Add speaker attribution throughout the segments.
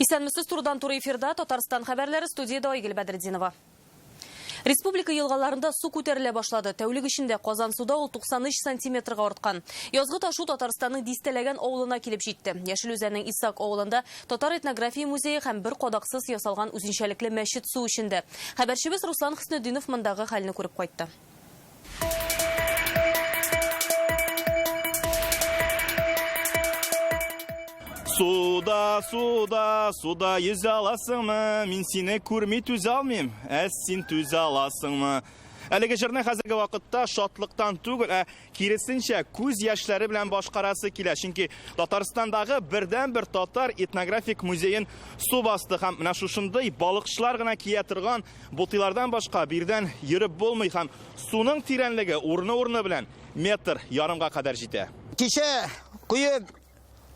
Speaker 1: Исәнмесез, турыдан-туры эфирда Татарстан хәбәрләре, студиядә Айгөл Бәдретдинова. Республика елгаларында су күтәрелә башлады. Тәүлек эчендә Казансуда ул 93 сантиметрга арткан. Язгы ташу Татарстанның дистәләгән авылына килеп җитте. Яшел Үзәннең Исак авылында татар этнография музее һәм бер кадаксыз ясалган үзенчәлекле мәчет су эчендә. Хәбәрчебез Руслан Хөснетдинов мондагы хәлне күреп кайтты.
Speaker 2: Суда, суда, суда йөзә аласыңмы? Мин сине күрми түзә алмыйм. Ә син түзә аласыңмы? Әлеге җырны хәзерге вакытта шатлыктан түгел, ә киресенчә, күз яшьләре белән башкарасы килә. Чөнки Татарстандагы бердәнбер татар этнографик музеен су басты һәм менә шушындый балыкчылар гына кия торган Бутыйлардан башка бирдән йөреп булмый һәм суның тирәнлеге урыны-урыны белән метр ярымга кадәр җитә.
Speaker 3: Кичә кое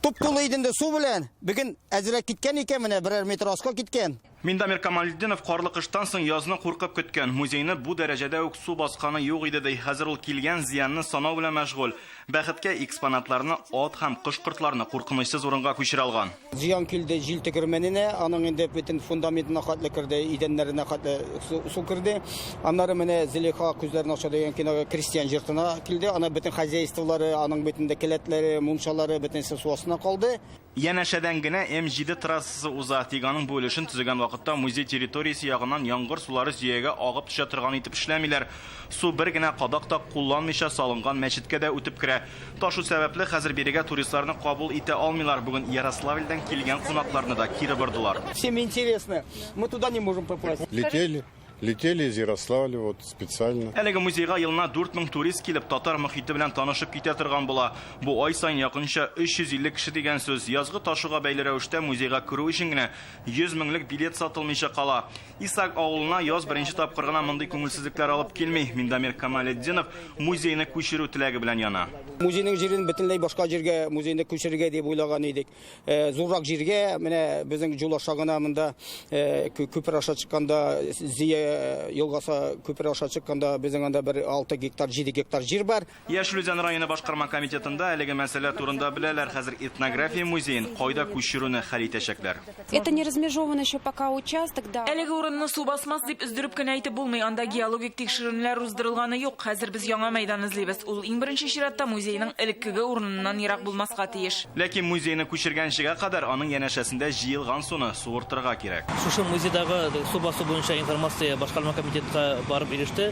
Speaker 3: туп-тулы иде инде су белән. Бүген әзрәк киткән икән, менә берәр метр аска киткән.
Speaker 2: Миндамир Камалетдинов карлы кыштан соң язны куркып көткән. Музейны бу дәрәҗәдә үк су басканы юк иде, ди. Хәзер ул килгән зыянны санау белән мәшгуль. Бәхеткә, экспонатларны, ат һәм кош-кортларны куркынычсыз урынга күчерә алган.
Speaker 3: Зыян килде җил тегермәненә, аның инде бөтен фундаментына хәтле керде, идәннәренә хәтле су керде. Аннары менә Зөләйха күзләрен ача дигән кинога крестьян җортына килде. Ана бөтен хозяйстволары, аның бөтен дә келәтләре, мунчалары бөтенесе су астына калды.
Speaker 2: Янәшәдән генә М7 трассасы уза, тик аның бу өлешен төзегән вакытта музей территориясе ягыннан яңгыр сулары Зөягә агып төшә торган итеп эшләмиләр. Су бер генә кадак та кулланмыйча салынган мәчеткә дә үтеп керә. Ташу сәбәпле, хәзер бирегә туристларны кабул итә алмыйлар. Бүген Ярославльдән килгән кунакларны да кире бордылар.
Speaker 3: Всем интересно, мы туда не можем попасть.
Speaker 4: Летели, летели из Ярославля вот специально.
Speaker 2: Әлеге музейга елына 4000 турист килеп, татар мохите белән танышып китә торган була. Бу ай саен якынча 350 кеше дигән сүз. Язгы ташуга бәйле рәвештә музейга керү өчен генә 100 меңлек билет сатылмыйча кала. Исак авылына яз беренче тапкыр гына мондый күңелсезлекләр алып килми. Миндамир Камалетдинов музейны күчерү теләге белән яна.
Speaker 3: Музейның җирен бөтенләй башка җиргә музейны күчерергә дип уйлаган идек. Э, зуррак җиргә, менә безнең юл аша гына монда э, күпер аша чыкканда, Зөя елгасы күпер аша чыкканда безнең анда бер 6 гектар, 7 гектар җир бар.
Speaker 2: Яшел Үзән районы башкарма комитетында әлеге мәсьәлә турында беләләр. Хәзер этнография музеен кайда күчерүне хәл итәчәкләр.
Speaker 5: Это не размежеван еще пока участок, да.
Speaker 6: Әлеге урынны су басмас дип өздереп кенә әйтеп булмый. Анда геологик тикшеренүләр уздырылганы юк. Хәзер без яңа мәйдан эзлибез. Ул иң беренче чиратта музейның элеккеге урыныннан ерак булмаска тиеш.
Speaker 2: Ләкин музейны күчергәнчегә кадәр аның янәшәсендә җыелган суны суыртырга кирәк.
Speaker 7: Шушы музейдагы су басу буенча информация башкарма комитетка барып иреште.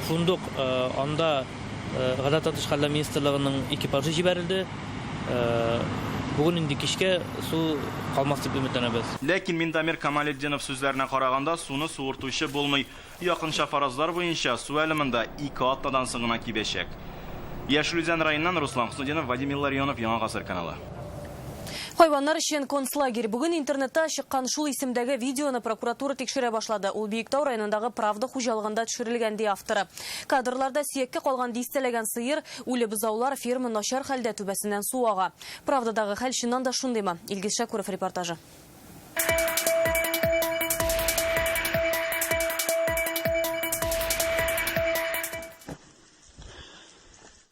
Speaker 7: Шундук анда Гадәттән тыш хәлләр министрлыгының экипажы җибәрелде. Бүген инде кичкә су калмас дип өметләнәбез.
Speaker 2: Ләкин Миндамир Камалетдинов сүзләренә караганда, суны суыртучы булмый. Якынча фаразлар буенча, су әле монда ике атнадан соң гына кибәчәк. Яшел Үзән районыннан Руслан Хөснетдинов, Вадим Илларионов, Яңа Гасыр каналы.
Speaker 1: Хайваннар өчен концлагерь. Бүген интернетта чыккан шул исемдәге видеоны прокуратура тикшерә башлады. Ул Биектау районындагы Правда хуҗалыгында төшерелгән, ди авторы. Кадрларда сөяккә калган дистәләгән сыер, үле бозаулар, ферма начар хәлдә, түбәсеннән су ага. Правдадагы хәл чыннан да шундыймы? Илгиз Шәкүров репортажы.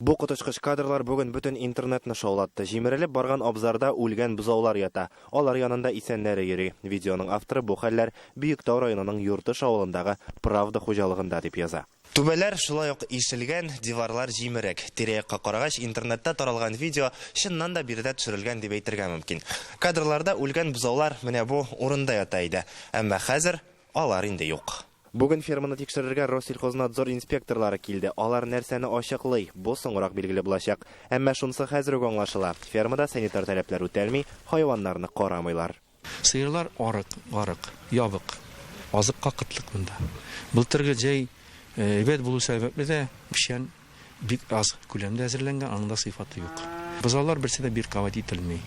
Speaker 8: Бу коточкыч кадрлар бүген бөтен интернетны шаулатты. Җимерелеп барган абзарда үлгән бозаулар ята. Алар янында исәннәре йөри. Видеоның авторы бу хәлләр Биектау районының Юртыш авылындагы Правда хуҗалыгында дип яза. Түбәләр шулай ук ишелгән, диварлар җимерек. Тирә-якка карагач, интернетта таралган видео чыннан да биредә төшерелгән дип әйтергә мөмкин. Кадрларда үлгән бозаулар менә бу урында ята иде. Әмма хәзер алар инде юк. Бүген ферманы тикшерергә Россельхознадзор инспекторлары килде. Алар нәрсәне ачыклый, бу соңрак билгеле булачак. Әмма шунысы хәзер үк аңлашыла, фермада санитар таләпләр үтәлми, хайваннарны карамыйлар.
Speaker 9: Сыерлар арык, гарык, ябык. Азыкка кытлык монда. Былтыргы җәй әйбәт булу сәбәпле дә печән Бик аз күләмдә әзерләнгән, аның да сыйфаты юк. Бозаулар берсе дә бирковать ителми.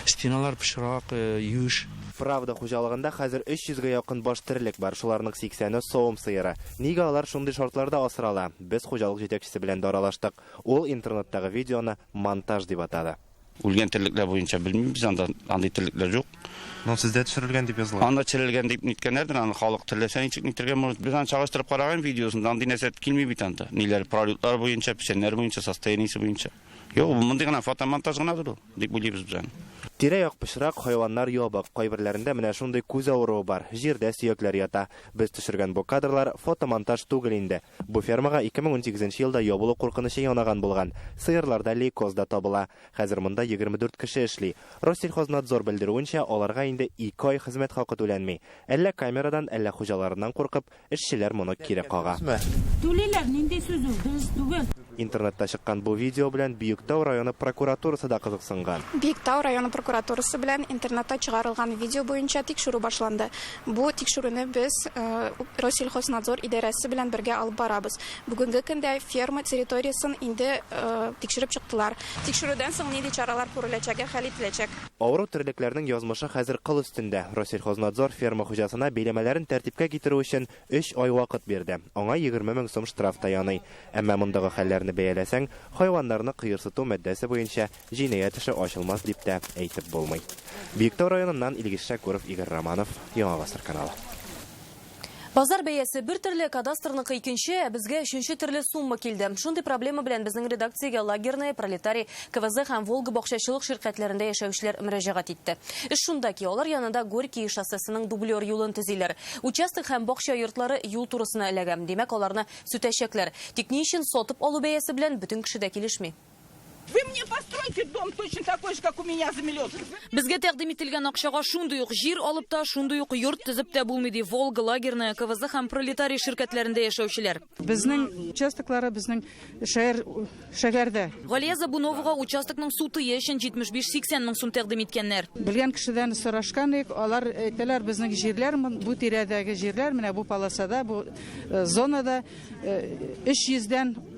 Speaker 9: Стеналар пычрак, юеш.
Speaker 8: Правда хуҗалыгында хәзер 300 гә якын баш терлек бар, шуларның 80-е савым сыеры. Нигә алар шундый шартларда асрала? Без хуҗалык җитәкчесе белән дә аралаштык. Ул интернеттагы видеоны монтаж дип атады.
Speaker 10: Үлгән терлекләр буенча белмим, без анда андый терлекләр юк.
Speaker 8: Но сездә төшерелгән дип языла.
Speaker 10: Анда төшерелгән дип ниткәннәрдер, аны халык теләсә ничек нитергә может. Без аны чагыштырып караган видеосында андый нәрсә килми бит анда. Ниләр пролетлар буенча, печәннәр буенча, состояниесе буенча. Юк, бу мондый гына фотомонтаж гынадыр ул, дип уйлыйбыз без аны.
Speaker 8: Тирә-як пычрак, хайваннар ябык. Кайберләрендә менә шундый күз авыруы бар. Җирдә сөякләр ята. Без төшергән бу кадрлар фотомонтаж түгел инде. Бу фермага 2018 елда ябылу куркынычы янаган булган. Сыерларда лейкоз да табыла. Хәзер монда 24 кеше эшли. Россельхознадзор белдерүенчә, аларга инде 2 ай хезмәт хакы түләнми. Әллә камерадан, әллә хуҗаларыннан куркып, эшчеләр моны кире кага.
Speaker 11: Түлиләр, нинди сүз ул, дөрес түгел.
Speaker 8: Интернетта чыккан бу видео белән Биектау районы прокуратурасы да кызыксынган.
Speaker 12: Биектау районы прокуратурасы белән интернетта чыгарылган видео буенча тикшерү башланды. Бу тикшерүне без Россельхознадзор идарәсе белән бергә алып барабыз. Бүгенге көндә ферма территориясен инде тикшереп чыктылар. Тикшерүдән соң нинди чаралар күреләчәге хәл ителәчәк.
Speaker 8: Авыру терлекләрнең язмышы хәзер кыл өстендә. Россельхознадзор ферма хуҗасына бәйләмәләрен тәртипкә китерү өчен 3 ай вакыт бирде. Аңа 20 мең сум штраф та яный. Әмма мондагы хәлләрне бәяләсәң, хайваннарны кыерсыту маддәсе буенча җинаять эше ачылмас дип тә әйтеп булмый. Биектау районыннан Илгиз Шәкүров, Игорь Романов, Яңа Гасыр каналы.
Speaker 1: Базар бәясе бер төрле, кадастрныкы икенче, ә безгә өченче төрле сумма килде. Шундый проблема белән безнең редакциягә Лагерная, Пролетарий, КВЗ һәм Волга бакчачылык ширкәтләрендә яшәүчеләр мөрәҗәгать итте. Эш шунда ки, алар янында Горький шоссесының дублер юлын төзиләр. Участок һәм бакча йортлары юл турысына эләгә. Димәк, аларны сүтәчәкләр. Тик ни өчен сатып алу бәясе белән бөтен кеше дә килешми?
Speaker 11: Вы мне постройте дом точно такой же, как у меня за миллион.
Speaker 13: Безгә тәкъдим ителгән акчага шундый ук җир алып та, шундый ук йорт төзеп тә булмый, ди Волга, Лагерная, КВЗ һәм Пролетарий ширкәтләрендә яшәүчеләр.
Speaker 14: Безнең участоклары безнең шәһәрдә.
Speaker 13: Галия Забуновага участокның сутые өчен 75-80 мең сум тәкъдим иткәннәр.
Speaker 14: Белгән кешедән сорашкан идек, алар әйтәләр, безнең җирләр, бу тирәдәге җирләр, менә бу полосада, бу зонада 300-дән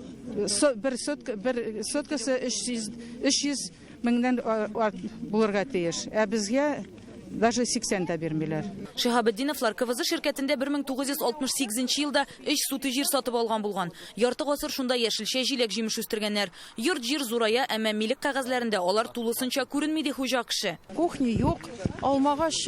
Speaker 14: бер сотка, бер соткасы 300 меңнән булырга тиеш. Ә безгә даже 80 дә бирмиләр.
Speaker 13: Шиһабетдиновлар КВЗ ширкәтендә 1968 елда 3 сутый җир сатып алган булган. Ярты гасыр шунда яшелчә, җиләк-җимеш үстергәннәр. Йорт җир зурая, әмма милек кәгазьләрендә алар тулысынча күренми, ди хуҗа кеше.
Speaker 15: Кухня юк, алмагач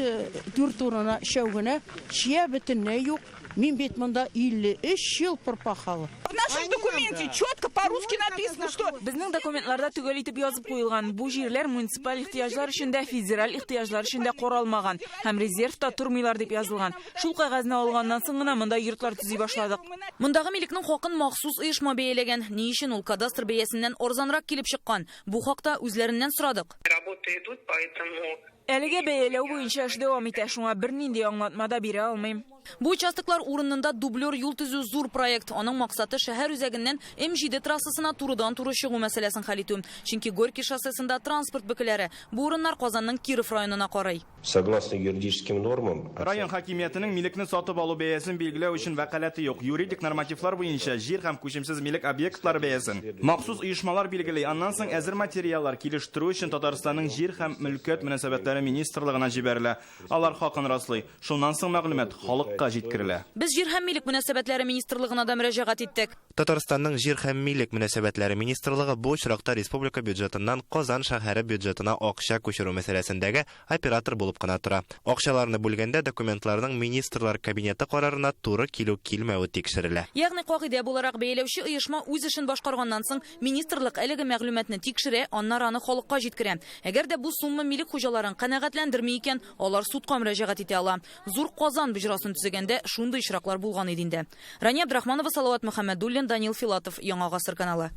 Speaker 15: дүрт урына өчәү генә, чия бөтенләй юк. Мин бит монда 53 ел пропахала.
Speaker 11: В нашем документе четко по-русски написано, что
Speaker 6: Безнең документларда төгәл итеп язып куелган. Бу җирләр муниципаль ихтыяҗлар өчен дә, федераль ихтыяҗлар өчен дә каралмаган һәм резервта тормыйлар дип язылган. Шул кәгазьне алганнан соң гына монда йортлар төзи башладык.
Speaker 13: Мондагы милекнең хакын махсус оешма бәяләгән. Ни өчен ул кадастр бәясеннән арзанрак килеп чыккан? Бу хакта үзләреннән сорадык.
Speaker 16: Работы идут, поэтому
Speaker 6: Әлегә бәяләү буенча эш дәвам итә, шуңа бернинди аңлатма да бирә алмыйм.
Speaker 13: Бу участоклар урынында дублер юл төзү зур проект. Аның максаты шәһәр үзәгеннән М7 трассасына турыдан-туры чыгу мәсьәләсен хәл итү. Чөнки Горький шоссесында транспорт бөкеләре. Бу урыннар Казанның Киров районына карый.
Speaker 17: Согласно юридическим нормам,
Speaker 2: Район хакимиятенең милекне сатып алу бәясен билгеләү өчен вәкаләте юк. Юридик нормативлар буенча җир һәм күчемсез милек объектлары бәясен махсус оешмалар билгели. Аннан соң әзер материаллар килештерү өчен Татарстанның җир һәм мөлкәт мөнәсәбәтләре министрлыгына җибәрелә. Алар хакын раслый. Шуннан соң мәгълүмат халыкка җиткерелә.
Speaker 13: Без җир һәм милек мөнәсәбәтләре министрлыгына да мөрәҗәгать иттек.
Speaker 8: Татарстанның җир һәм милек мөнәсәбәтләре министрлыгы бу очракта республика бюджетыннан Казан шәһәре бюджетына акча күчерү мәсьәләсендәге оператор булып кына тора. Акчаларны бүлгәндә документларның министрлар кабинеты карарына туры килү-килмәве тикшерелә.
Speaker 13: Ягъни кагыйдә буларак бәяләүче оешма үз эшен башкарганнан соң министрлык әлеге мәгълүматны тикшерә, аннары аны халыкка җиткерә. Әгәр дә бу сумма милек хуҗаларын канәгатьләндерми икән, алар судка мөрәҗәгать итә ала. Зур Казан боҗрасын төзегәндә шундый очраклар булган иде инде. Рания Абдрахманова, Салават Мөхәммәдуллин, Данил Филатов, Яңа Гасыр каналы.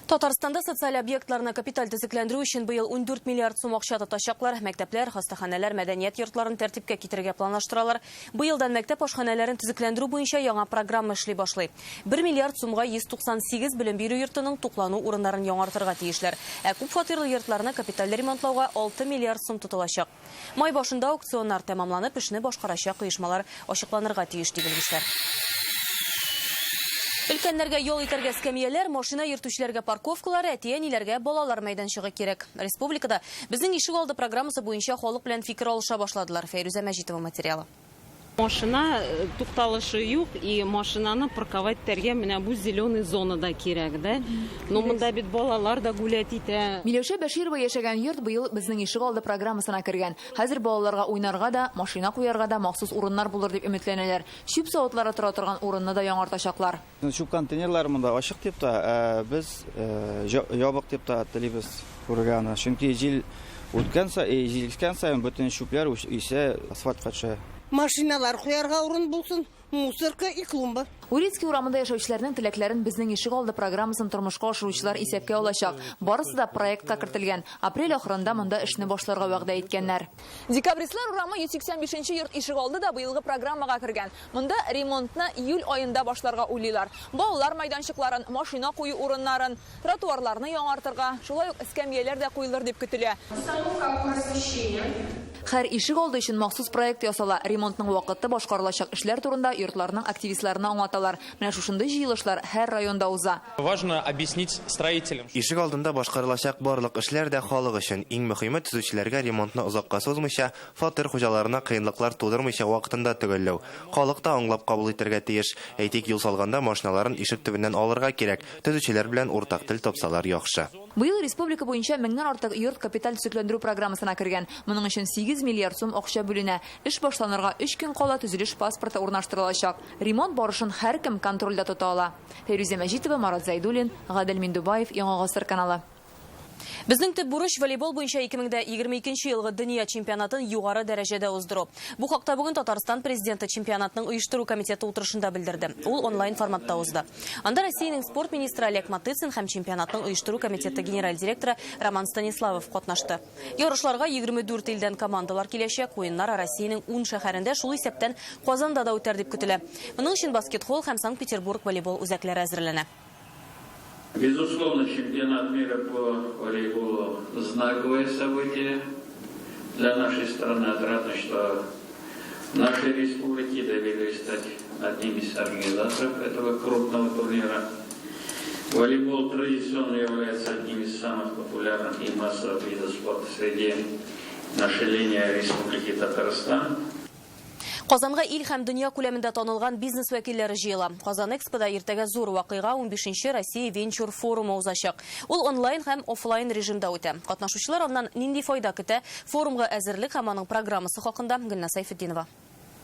Speaker 1: Татарстанда социаль объектларны капиталь төзекләндерү өчен быел 14 миллиард сум акча тотачаклар. Мәктәпләр, хастаханәләр, мәдәният йортларын тәртипкә китерергә планлаштыралар. Быелдан мәктәп ашханәләрен төзекләндерү буенча яңа программа эшли башлый. 1 миллиард сумга 198 белем бирү йортының туклану урыннарын яңартырга тиешләр. Ә күп фатирлы йортларны капиталь ремонтлауга 6 миллиард сум тотылачак. Май башында аукционнар тәмамланып, эшне башкарачак оешмалар ачыкланырга тиеш, ди белгечләр. Өлкәннәргә ял итәргә эскәмияләр, машина йөртүчеләргә парковкалар, әти-әниләргә балалар мәйданчыгы кирәк. Республикада безнең ишек алды программасы буенча халык белән фикер алыша башладылар. Фәйрүзә Мәҗитова материалы.
Speaker 18: Машина тукталышы юк, и машинаны парковать итәргә менә бу зеленый зонада кирәк, да? Но монда бит балалар да гулять итә.
Speaker 19: Миләүшә Бәширова яшәгән йорт быел безнең ишек алды программасына кергән. Хәзер балаларга уйнарга да, машина куярга да махсус урыннар булыр дип өметләнәләр. Чүп савытлары тора торган урынны да яңартачаклар.
Speaker 20: Чүп контейнерлары монда ачык дип тә, без ябык дип тә телибез күрергә аны. Чөнки җил Үткән саен, җил искән саен бөтен чүпләр исә асфальтка төшә.
Speaker 21: Машиналар куярга урын булсын, мусорка и клумба.
Speaker 19: Урицкий урамында яшәүчеләрнең теләкләрен Безнең ишегалды программасын тормышка ашыручылар исәпкә алачак. Барысы да проектка кертелгән. Апрель ахырында монда эшне башларга вәгъдә иткәннәр. Декабристлар урамы 185 нче йорт ишегалды да быелгы программага кергән. Монда ремонтны июль аенда башларга уйлыйлар. Балалар майданчыкларын, машина кую урыннарын, тротуарларны яңартырга, шулай ук эскәмияләр дә куелыр дип көтелә. Һәр ишек алды өчен махсус проект ясала. Ремонтның вакыты, башкарылачак эшләр турында йортларның активистларына аңлаталар. Менә шушындый җыелышлар һәр районда уза.
Speaker 22: Важно объяснить строителям.
Speaker 8: Ишек алдында башкарылачак барлык эшләр дә халык өчен. Иң мөһиме, төзүчеләргә ремонтны озакка сузмыйча, фатир хуҗаларына кыенлыклар тудырмыйча вакытында төгәлләү. Халык та аңлап кабул итәргә тиеш. Әйтик, юл салганда машиналарын ишек төбеннән алырга кирәк. Төзүчеләр белән уртак тел тапсалар яхшы.
Speaker 19: Быел республика буенча меңнән артык йорт капиталь төзекләндерү программасына кергән. Моның өчен 8 миллиард сум акча бүленә. Эш башланырга өч көн кала төзелеш паспорты урнаштырылачак. Ремонт барышын һәркем контрольдә тота ала. Фәйрүзә Мәҗитова, Марат Зәйдуллин, Гадел Миндубаев, Яңа Гасыр каналы.
Speaker 1: Безнең төп бурыч волейбол буенча 2022 елгы дөнья чемпионатын югары дәрәҗәдә уздыру. Бу хакта бүген Татарстан президенты чемпионатның оештыру комитеты утырышында белдерде. Ул онлайн форматта узды. Анда Россиянең спорт министры Олег Матыцин һәм чемпионатның оештыру комитеты генераль директоры Роман Станиславов катнашты. Ярышларга 24 илдән командалар киләчәк. Уеннар Россиянең 10 шәһәрендә, шул исәптән Казанда да үтәр дип көтелә. Моның өчен баскетхолл һәм Санкт-Петербург волейбол үзәкләре әзерләнә.
Speaker 23: Безусловно, чемпионат мира по волейболу знаковое событие для нашей страны. Отрадно, что нашей республике доверили стать одним из организаторов этого крупного турнира. Волейбол традиционно является одним из самых популярных и массовых видов спорта среди населения Республики Татарстан.
Speaker 1: Казанга ил һәм дөнья күләмендә танылган бизнес вәкилләре җыела. Казан Экспода иртәгә зур вакыйга 15 Россия венчур форумы узачак. Ул онлайн һәм офлайн режимда үтә. Катнашучылар аннан нинди файда көтә? Форумга әзерлек һәм аның программасы хакында Гөлназ Сәйфетдинова.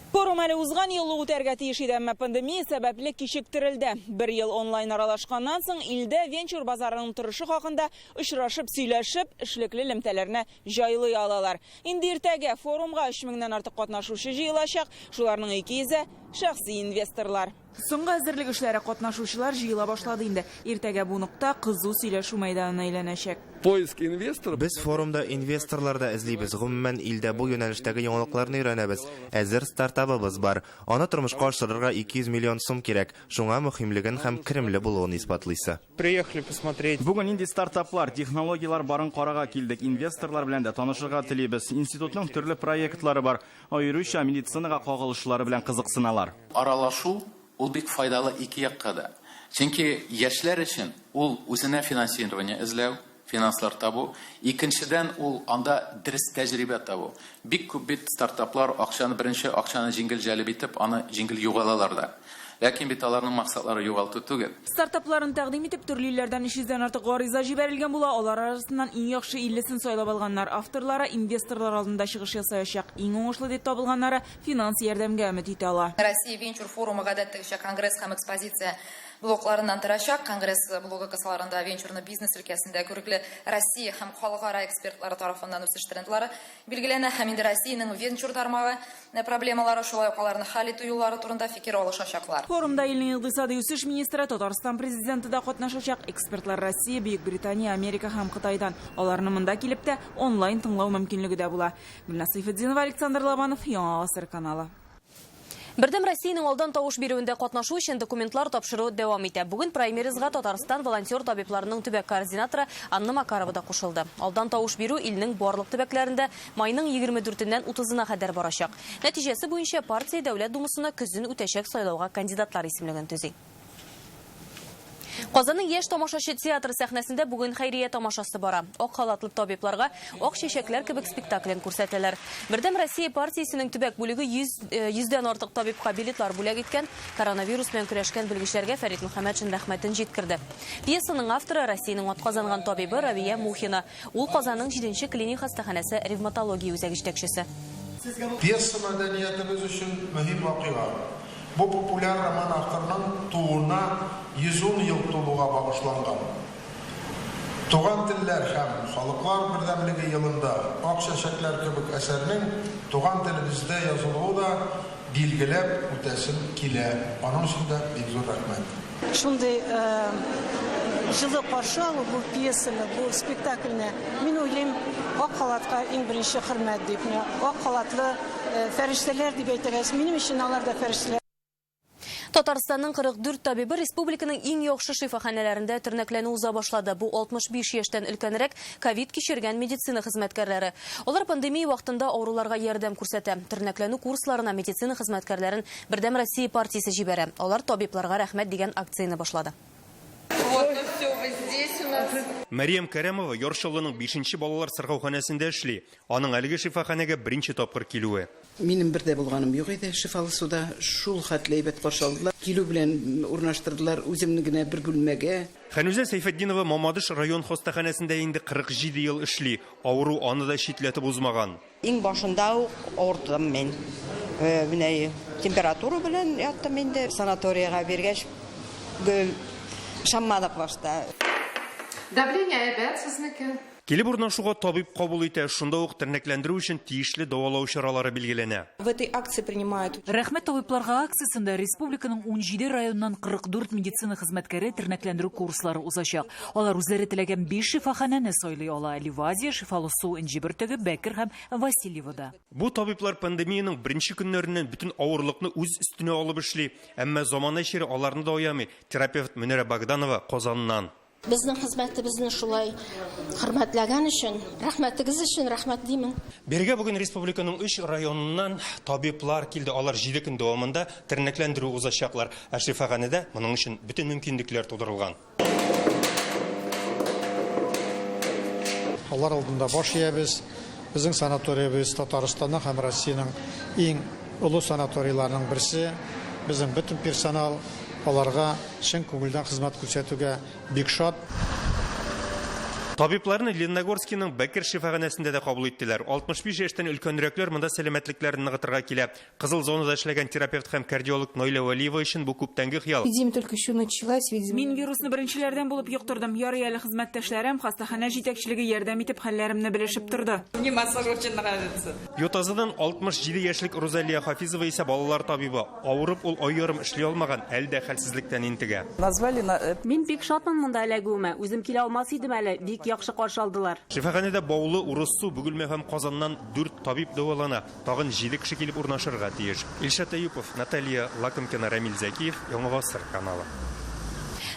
Speaker 6: Форум әле узган ел ук үтәргә тиеш иде, әмма пандемия сәбәпле кичектерелде. Бер ел онлайн аралашканнан соң илдә венчур базарының торышы хакында очрашып сөйләшеп, эшлекле элемтәләрне җайлый алалар. Инде иртәгә форумга 3 меңнән артык катнашучы җыелачак, шуларның 200-е шәхси инвесторлар. Соңгы әзерлек эшләре катнашучылар җыела башлады инде. Иртәгә бу нокта кызу сөйләшү мәйданына әйләнәчәк.
Speaker 4: Поиск инвесторов.
Speaker 8: Без форумда инвесторлар да эзлибез, гомумән, илдә бу юнәлештәге яңалыкларны өйрәнәбез. Әзер стартабыбыз бар. Аны тормышка ашырырга 200 миллион сум кирәк. Шуңа мөһимлеген һәм керемле булуын исбатлыйсы.
Speaker 22: Приехали посмотреть.
Speaker 2: Бүген нинди стартаплар, технологияләр барын карарга килдек. Инвесторлар белән дә танышырга телибез. Институтның төрле проектлары бар. Аеруча медицинага кагылышлары белән кызыксыналар.
Speaker 24: Аралашу ул бик файдалы ике якка да. Чөнки яшьләр өчен ул үзенә финансирование эзләү, финанслар табу. Икенчедән, ул анда дөрес тәҗрибә табу. Бик күп бит стартаплар акчаны беренче акчаны җиңел җәлеп итеп, аны җиңел югалалар да. Ләкин бит аларның максатлары югалту түгел.
Speaker 6: Стартапларын тәкъдим итеп, төрле илләрдән 300 дән артык гариза җибәрелгән була. Алар арасыннан иң яхшы 50сен сайлап алганнар. Авторлары инвесторлар алдында чыгыш ясаячак. Иң уңышлы дип табылганнары финанс ярдәмгә өмет итә ала.
Speaker 25: Россия венчур форумы гадәттәгечә конгресс һәм экспозиция блокларыннан торачак. Конгресс блогы кысаларында венчурны бизнес өлкәсендә күрекле Россия һәм халыкара экспертлары тарафыннан үсеш трендлары билгеләнә һәм инде Россиянең венчур тармагы проблемалары, шулай ук аларны хәл итү юллары турында фикер алышачаклар.
Speaker 6: Форумда илнең икътисади үсеш министры, Татарстан президенты да катнашачак. Экспертлар Россия, Бөек Британия, Америка һәм Кытайдан. Аларны монда килеп тә онлайн тыңлау мөмкинлеге дә була. Гөлназ Сәйфетдинова, Александр Лобанов, Яңа Гасыр каналы.
Speaker 1: Бердәм Россиянең алдан тавыш бирүендә катнашу өчен документлар тапшыру дәвам итә. Бүген праймеризга Татарстан волонтер табибларының төбәк координаторы Анна Макарова да кушылды. Алдан тавыш бирү илнең барлык төбәкләрендә майның 24-ннән 30-на кадәр барачак. Нәтиҗәсе буенча партия Дәүләт Думасына көзен үтәчәк сайлауга кандидатлар исемлеген төзи. Казанның яшь тамашачы театры сәхнәсендә бүген хәйрия тамашасы бара. Ак халатлы табибларга ак чәчәкләр кебек спектаклен күрсәтәләр. Бердәм Россия партиясенең төбәк бүлеге 100дән артык табибка билетлар бүләк иткән, коронавирус белән көрәшкән белгечләргә Фәрит Мөхәммәтшин рәхмәтен җиткерде. Пьесаның авторы Россиянең атказанган табибы Равия Мухина. Ул Казанның 7нче клиник хастаханәсе ревматология үзәге җитәкчесе.
Speaker 26: Пьеса мәдәниятебез өчен мөһим вакыйга. Бу популяр роман авторының тууына 110 ел тулуга багышланган. Туган телләр һәм халыклар бердәмлеге елында Ак чәчәкләр кебек әсәрнең туган телебездә язылуы да билгеләп үтәсем килә. Аның өчен дә бик зур рәхмәт.
Speaker 3: Шундый җылы каршы алу бу пьесаны, бу спектакльне, мин уйлыйм, ак халатка иң беренче хөрмәт дип. Менә ак халатлы фәрештәләр дип әйтәбез. Минем өчен алар да фәрештәләр.
Speaker 1: Татарстанның 44 табибы республиканың иң яхшы шифаханәләрендә тернәкләнү уза башлады. Бу 65 яшьтән өлкәнрәк ковид кичергән медицина хезмәткәрләре. Алар пандемия вакытында авыруларга ярдәм күрсәтә. Тернәкләнү курсларына медицина хезмәткәрләрен Бердәм Россия партиясе җибәрә. Алар табибларга рәхмәт дигән акцияне башлады.
Speaker 5: Вот, ну все, вы здесь у нас.
Speaker 7: Мәрьям Кәрамова Яр Чаллының 5 балалар сырхауханәсендә эшли. Аның әлеге шифаханәгә беренче тапкыр килүе.
Speaker 9: Минем бер дә булганым юк иде Шифалы суда. Шул хәтле әйбәт каршы алдылар. Килү белән урнаштырдылар үземне генә бер бүлмәгә.
Speaker 7: Хәнүзә Сәйфетдинова Мамадыш район хастаханәсендә инде 47 ел эшли. Авыру аны да читләтеп узмаган.
Speaker 10: Иң башында ук авырттым мин. Менә температура белән яттым инде. Санаториягә биргәч, гел ышанмадык башта.
Speaker 5: Давление әйбәт сезнеке.
Speaker 7: Килеп урнашуга табиб кабул итә, шунда ук тернәкләндерү өчен тиешле дәвалау чаралары билгеләнә.
Speaker 12: В этой акции принимают
Speaker 13: Рәхмәт табибларга акциясендә республиканың 17 районыннан 44 медицина хезмәткәре тернәкләндерү курслары узачак. Алар үзләре теләгән 5 шифаханәне сайлый ала. Ливадия, Шифалы су, Энҗе бөртеге, Бәкер һәм Васильевода.
Speaker 7: Бу табиблар пандемиянең беренче көннәреннән бөтен авырлыкны үз өстенә алып эшли. Әмма замана чире аларны да аямый. Терапевт Мөнирә Богданова Казаннан.
Speaker 27: Безнең хезмәтебезне шулай хөрмәтләгән өчен, рәхмәтегез өчен рәхмәт димен.
Speaker 7: Бирегә бүген республиканың 3 районыннан табиблар килде. Алар 7 көн дәвамында тернәкләндерү узачаклар. Ә шифаханәдә моның өчен бөтен мөмкинлекләр тудырылган.
Speaker 26: Алар алдында баш иябез. Безнең санаториябез Татарстанның һәм Россиянең иң олы санаторийларының берсе. Безнең бөтен персонал аларга чын күңелдән хезмәт күрсәтүгә бик шат.
Speaker 7: Табибларны Лениногорскийның Бәкер шифаханәсендә дә кабул иттеләр. 65 яшьтән өлкәнрәкләр монда сәламәтлекләрен ныгытырга килә. Кызыл зонада эшләгән терапевт һәм кардиолог Наилә Вәлиева өчен бу күптәнге хыял.
Speaker 12: Эпидемия только еще началась, видимо.
Speaker 6: Мин вирусны беренчеләрдән булып йоктырдым. Ярый әле хезмәттәшләрем, хастаханә җитәкчелеге ярдәм итеп хәлләремне белешеп торды.
Speaker 5: Мне массаж очень нравится.
Speaker 7: Ютазыдан 67 яшьлек Рузалия Хафизова исә балалар табибы. Авырып ул ай ярым эшли алмаган, әле дә хәлсезлектән интегә.
Speaker 5: Назвали на
Speaker 18: Мин бик шатмын монда эләгүемә. Үзем килә алмас идем әле, бик яхшы каршы алдылар.
Speaker 7: Шифаханәдә Баулы, Урыссу, Бөгелмә һәм Казаннан 4 табиб дәвалана. Тагын 7 кеше килеп урнашырга тиеш. Илшат Әюпов, Наталья Лакомкина, Рамиль Зәкиев, Яңа Гасыр каналы.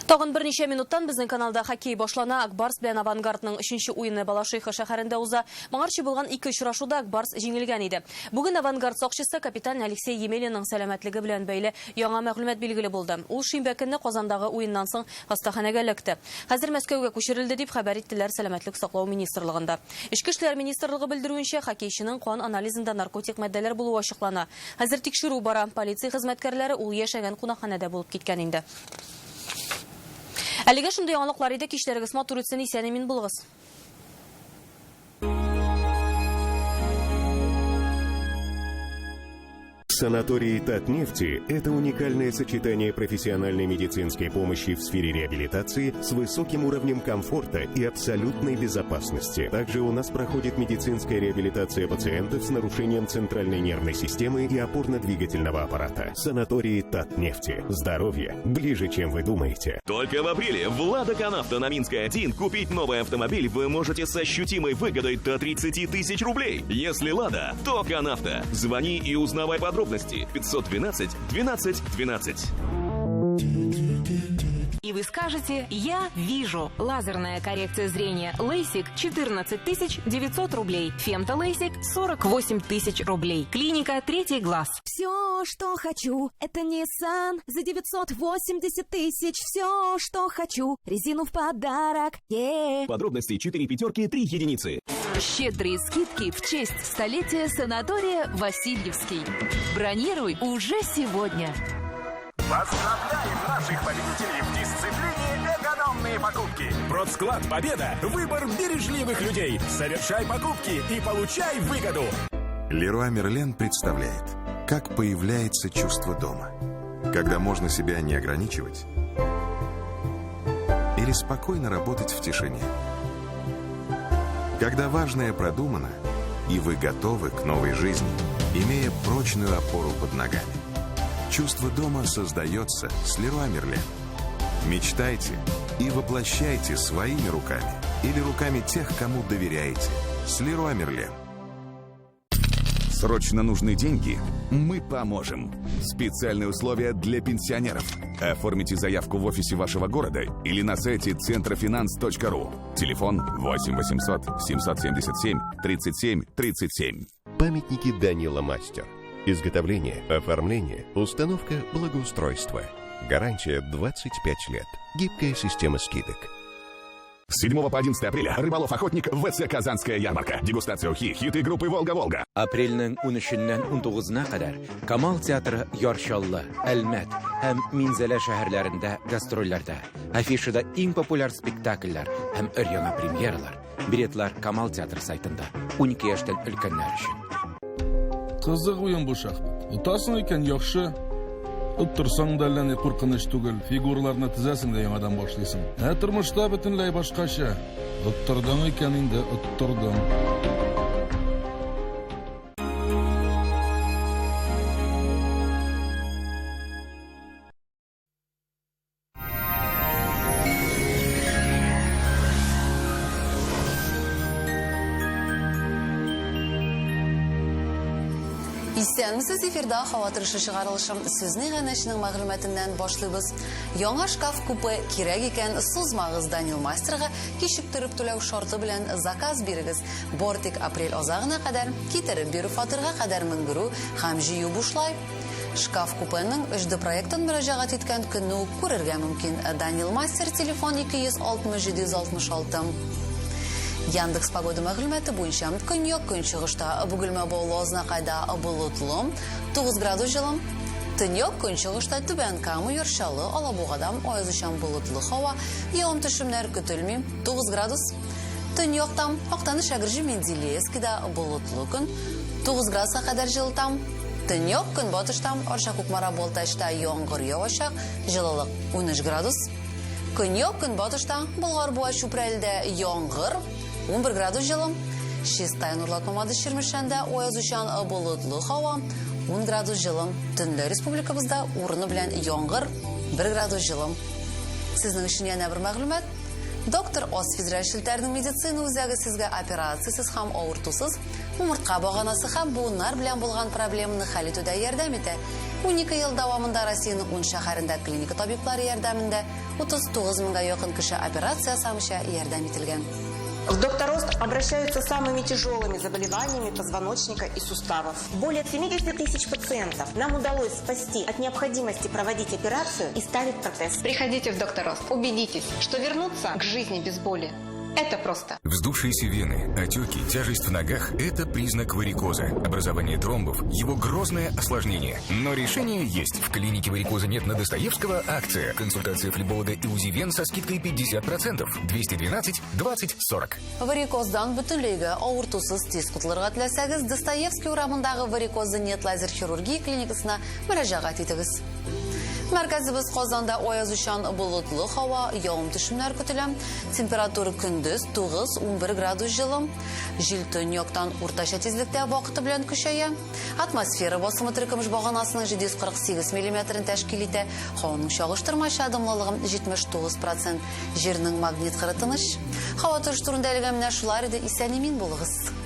Speaker 1: Тагын берничә минуттан безнең каналда хоккей башлана. Акбарс белән Авангардның 3нче уены Балашиха шәһәрендә уза. Моңарчы булган 2 очрашуда Акбарс җиңелгән иде. Бүген Авангард сакчысы капитан Алексей Емелинның сәламәтлеге белән бәйле яңа мәгълүмат билгеле булды. Ул шимбә көнне Казандагы уеннан соң хастаханәгә эләкте. Хәзер Мәскәүгә күчерелде дип хәбәр иттеләр Сәламәтлек саклау министрлыгында. Эчке эшләр министрлыгы белдерүенчә, хоккейчының кан анализында наркотик матдәләр булуы ачыклана. Хәзер тикшерү бара. Полиция хезмәткәрләре ул яшәгән кунакханәдә булып киткән инде. Әлегә шундый яңалыклар иде. Кичләрегез матур үтсен, исән имин булыгыз.
Speaker 28: Санаторий Татнефти – это уникальное сочетание профессиональной медицинской помощи в сфере реабилитации с высоким уровнем комфорта и абсолютной безопасности. Также у нас проходит медицинская реабилитация пациентов с нарушением центральной нервной системы и опорно-двигательного аппарата. Санаторий Татнефти. Здоровье ближе, чем вы думаете.
Speaker 29: Только в апреле в Лада Канавто на Минской 1 купить новый автомобиль вы можете с ощутимой выгодой до 30 тысяч рублей. Если Лада, то Канавто. Звони и узнавай подробности. 512 12 12.
Speaker 30: И вы скажете: я вижу. Лазерная коррекция зрения Лейсик 14 900 рублей. Фемто Лейсик 48 тысяч рублей. Клиника Третий глаз.
Speaker 31: Все, что хочу, это Nissan за 980 тысяч. Все, что хочу, резину в подарок. Е-е.
Speaker 29: Подробности 4 пятерки 3 единицы.
Speaker 32: Щедрые скидки в честь столетия санатория Васильевский. Бронируй уже сегодня.
Speaker 33: Поздравляем наших победителей в дисциплине «Экономные покупки». Продсклад «Победа» – выбор бережливых людей. Совершай покупки и получай выгоду.
Speaker 34: Леруа Мерлен представляет, как появляется чувство дома. Когда можно себя не ограничивать или спокойно работать в тишине. Когда важное продумано, и вы готовы к новой жизни, имея прочную опору под ногами. Чувство дома создается с Леруа Мерлен. Мечтайте и воплощайте своими руками или руками тех, кому доверяете. С Леруа Мерлен.
Speaker 2: Срочно нужны деньги? Мы поможем. Специальные условия для пенсионеров. Оформите заявку в офисе вашего города или на сайте центрофинанс.ру. Телефон 8 800 777 37 37.
Speaker 28: Памятники Данила Мастер. Изготовление, оформление, установка, благоустройство. Гарантия 25 лет. Гибкая система скидок.
Speaker 2: С 7 по 11 апреля «Рыболов-охотник» ВЦ «Казанская ярмарка». Дегустация ухи, хиты группы «Волга-Волга».
Speaker 4: Апрельнең 13-ннән 19-на кадәр Камал театры Яр Чаллы, Әлмәт һәм Минзәлә шәһәрләрендә гастрольләрдә. Афишада иң популяр спектакльләр һәм өр-яңа премьералар. Билетлар Камал театры сайтында. 12 яшьтән өлкәннәр өчен.
Speaker 8: Кызык уен бу шахмат. Отасың икән, яхшы. Оттырсаң да әллә ни куркыныч түгел. Фигураларны тезәсең дә яңадан башлыйсың. Ә тормышта бөтенләй башкача. Оттырдың икән инде, оттырдың.
Speaker 11: Исәнмесез, эфирда һава торышы чыгарылышы. Сүзне иганәченең мәгълүматыннан башлыйбыз. Яңа шкаф-купе кирәк икән, сузмагыз Данил Мастерга кичектереп түләү шарты белән заказ бирегез. Бар тик апрель азагына кадәр китереп бирү фатирга кадәр менгерү һәм җыю бушлай. Шкаф-купеның 3D проектын мөрәҗәгать иткән көнне үк күрергә мөмкин. Данил Мастер телефон 260 766. Яндекс погода мәгълүматы буенча көньяк көнчыгышта Бөгелмә Баулы Азнакайда болытлы, 9 градус җылы. Төньяк көнчыгышта Түбән Кама, Яр Чаллы, Алабугада аязучан болытлы һава, явым-төшемнәр көтелми, 9 градус. Төньякта Актаныш, Әгерҗе, Менделеевскида болытлы көн, 9 градуска кадәр җылыта. Төньяк көнбатышта Арча, Кукмара, Балтачта яңгыр явачак, җылылык 13 градус. Көньяк көнбатышта Болгар, Буа, Чүпрәледә яңгыр, 11 градус җылы. Чистай, Нурлат, Мамадыш, Чирмешәндә аязучан болытлы һава, 10 градус җылы. Төнлә республикабызда урыны белән яңгыр, 1 градус җылы. Сезнең өчен янә бер мәгълүмат. Доктор Ос федераль челтәренең медицина үзәге сезгә операциясез һәм авыртусыз умыртка баганасы һәм буыннар белән булган проблеманы хәл итүдә ярдәм итә. 12 ел дәвамында Россиянең 10 шәһәрендә клиника табиблары ярдәмендә 39 меңгә якын кеше операция ясамыйча ярдәм ителгән.
Speaker 14: В Доктор Ост обращаются с самыми тяжелыми заболеваниями позвоночника и суставов. Более 70 тысяч пациентов нам удалось спасти от необходимости проводить операцию и ставить протез.
Speaker 5: Приходите в Доктор Ост. Убедитесь, что вернуться к жизни без боли – это просто.
Speaker 15: Вздувшиеся вены, отеки, тяжесть в ногах – это признак варикоза. Образование тромбов – его грозное осложнение. Но решение есть. В клинике варикоза нет на Достоевского акция. Консультация флеболога и УЗИ вен со скидкой 50%. 212 20 40.
Speaker 11: Варикоздан бөтенләйгә авыртусыз тиз котылырга теләсәгез, Достоевский урамындагы варикозы нет лазер хирургия клиникасына мөрәҗәгать итегез. Мәркәзебез Казанда аязучан болытлы һава, явым-төшемнәр көтелә. Температура көндез 9-11 градус җылы. Җил төньяктан уртача тизлектә вакыты белән көчәя. Атмосфера басымы теркемеш баганасының 748 миллиметрын тәшкил итә. Һаваның чагыштырмача дымлылыгы 79 процент. Җирнең магнит кыры тыныч. Һава торышы турында әлегә менә шулар иде. Исән-имин булыгыз.